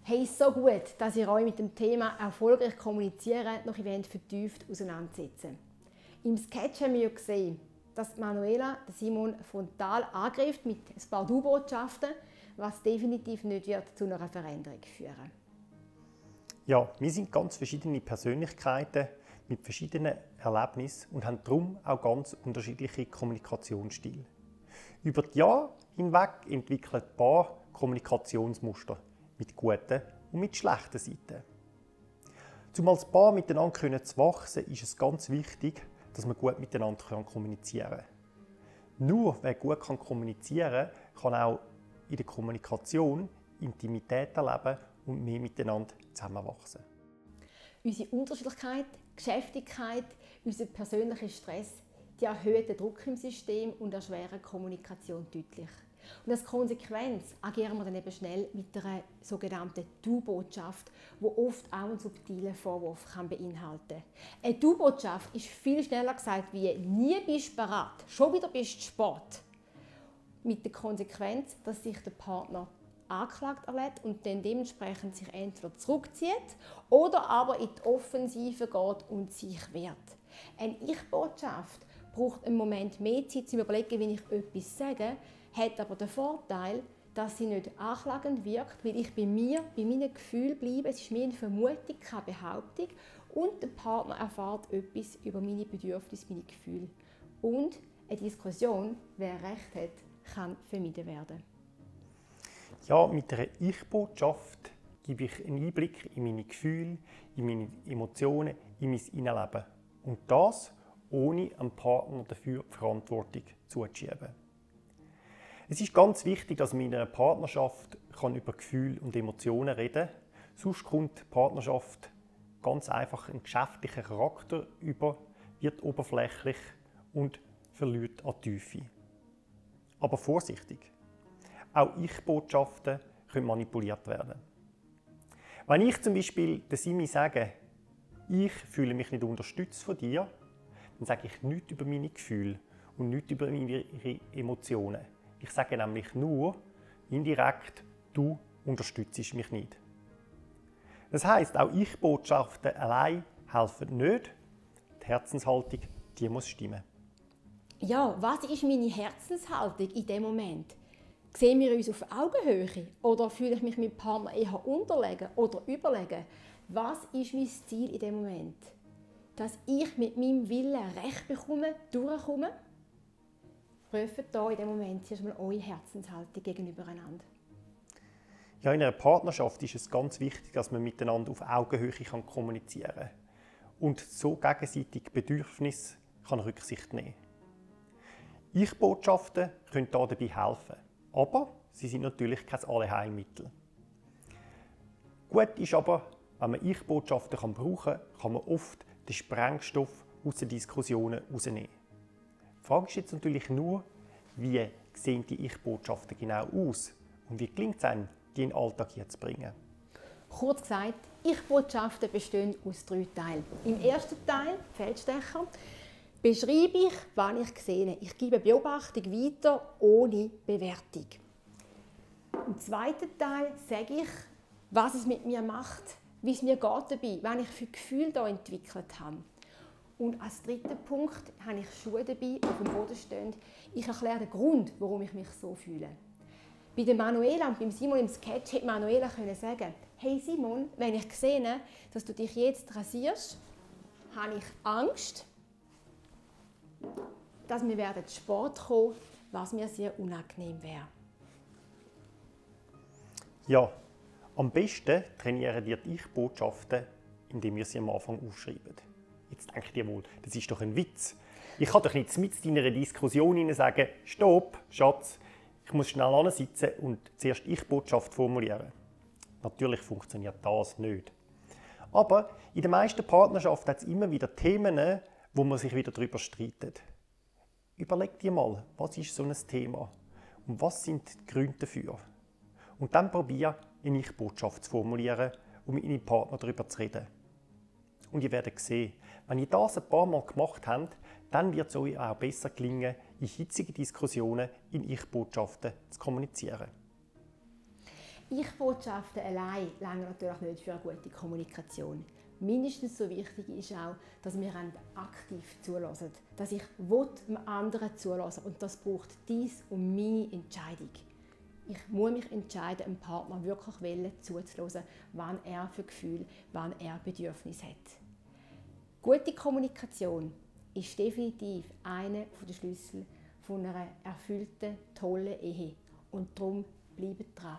Hey, so gut, dass ihr euch mit dem Thema erfolgreich kommunizieren noch vertieft auseinandersetzen. Im Sketch haben wir ja gesehen, dass Manuela Simon frontal angreift mit ein paar Du-Botschaften, was definitiv nicht wird zu einer Veränderung führen. Ja, wir sind ganz verschiedene Persönlichkeiten mit verschiedenen Erlebnissen und haben darum auch ganz unterschiedliche Kommunikationsstile. Über die Jahre hinweg entwickeln ein paar Kommunikationsmuster mit guten und mit schlechten Seiten. Um als Paar miteinander zu wachsen, ist es ganz wichtig, dass man gut miteinander kommunizieren kann. Nur wer gut kommunizieren kann auch in der Kommunikation Intimität erleben und mehr miteinander zusammenwachsen. Unsere Unterschiedlichkeit, Geschäftigkeit, unser persönlicher Stress, die erhöhen den Druck im System und erschweren die Kommunikation deutlich. Und als Konsequenz agieren wir dann eben schnell mit einer sogenannten Du-Botschaft, die oft auch einen subtilen Vorwurf beinhalten kann. Eine Du-Botschaft ist viel schneller gesagt wie «Nie bist du bereit, schon wieder bist du spät». Mit der Konsequenz, dass sich der Partner angeklagt erlebt und dann dementsprechend sich entweder zurückzieht oder aber in die Offensive geht und sich wehrt. Eine Ich-Botschaft braucht einen Moment mehr Zeit, zu überlegen, wie ich etwas sage, hat aber den Vorteil, dass sie nicht anklagend wirkt, weil ich bei mir, bei meinen Gefühlen bleibe. Es ist mehr eine Vermutung, keine Behauptung. Und der Partner erfährt etwas über meine Bedürfnisse, meine Gefühle. Und eine Diskussion, wer Recht hat, kann vermieden werden. Ja, mit einer Ich-Botschaft gebe ich einen Einblick in meine Gefühle, in meine Emotionen, in mein Innenleben. Und das, ohne dem Partner dafür die Verantwortung zuzuschieben. Es ist ganz wichtig, dass man in einer Partnerschaft über Gefühle und Emotionen reden kann. Sonst kommt die Partnerschaft ganz einfach einen geschäftlichen Charakter über, wird oberflächlich und verliert an Tiefe. Aber vorsichtig! Auch Ich-Botschaften können manipuliert werden. Wenn ich zum Beispiel der Simi sage, ich fühle mich nicht unterstützt von dir, dann sage ich nichts über meine Gefühle und nichts über meine Emotionen. Ich sage nämlich nur indirekt, du unterstützt mich nicht. Das heisst, auch Ich-Botschaften allein helfen nicht. Die Herzenshaltung, die muss stimmen. Ja, was ist meine Herzenshaltung in dem Moment? Sehen wir uns auf Augenhöhe oder fühle ich mich mit dem Partner eher unterlegen oder überlegen? Was ist mein Ziel in dem Moment? Dass ich mit meinem Willen Recht bekomme, durchkomme? Prüft hier in dem Moment zuerst mal eure Herzenshaltung gegenüber einander. Ja, in einer Partnerschaft ist es ganz wichtig, dass man miteinander auf Augenhöhe kommunizieren kann und so gegenseitig Bedürfnisse Rücksicht nehmen kann. Ich-Botschaften können dabei helfen, aber sie sind natürlich kein Allheilmittel. Gut ist aber, wenn man Ich-Botschaften brauchen kann man oft den Sprengstoff aus den Diskussionen herausnehmen. Die Frage ist jetzt natürlich nur, wie sehen die Ich-Botschaften genau aus und wie gelingt es einem, die in den Alltag zu bringen? Kurz gesagt, Ich-Botschaften bestehen aus 3 Teilen. Im ersten Teil, Feldstecher, beschreibe ich, was ich sehe. Ich gebe Beobachtung weiter, ohne Bewertung. Im zweiten Teil sage ich, was es mit mir macht, wie es mir geht dabei, was ich für Gefühle hier entwickelt habe. Und als dritten Punkt habe ich Schuhe dabei, die auf dem Boden stehen. Ich erkläre den Grund, warum ich mich so fühle. Bei der Manuela und beim Simon im Sketch hätte Manuela sagen: Hey Simon, wenn ich sehe, dass du dich jetzt rasierst, habe ich Angst, dass wir zu Sport kommen, was mir sehr unangenehm wäre. Ja, am besten trainieren wir die Ich-Botschaften, indem wir sie am Anfang aufschreiben. Jetzt denkt ihr wohl, das ist doch ein Witz. Ich kann doch nicht mit in einer Diskussion sagen, stopp, Schatz, ich muss schnell sitzen und zuerst Ich-Botschaft formulieren. Natürlich funktioniert das nicht. Aber in den meisten Partnerschaften hat es immer wieder Themen, wo man sich wieder darüber streitet. Überleg dir mal, was ist so ein Thema und was sind die Gründe dafür? Und dann probier, eine Ich-Botschaft zu formulieren und mit deinem Partner darüber zu reden. Und ihr werdet sehen, wenn ihr das ein paar Mal gemacht habt, dann wird es euch auch besser gelingen, in hitzigen Diskussionen in Ich-Botschaften zu kommunizieren. Ich-Botschaften allein reichen natürlich nicht für eine gute Kommunikation. Mindestens so wichtig ist auch, dass wir aktiv zulassen, dass ich dem anderen zulassen und das braucht dies und meine Entscheidung. Ich muss mich entscheiden, einem Partner wirklich zuzuhören, wann er für Gefühle, wann er Bedürfnisse hat. Gute Kommunikation ist definitiv einer der Schlüssel von einer erfüllten, tollen Ehe. Und darum bleibt dran.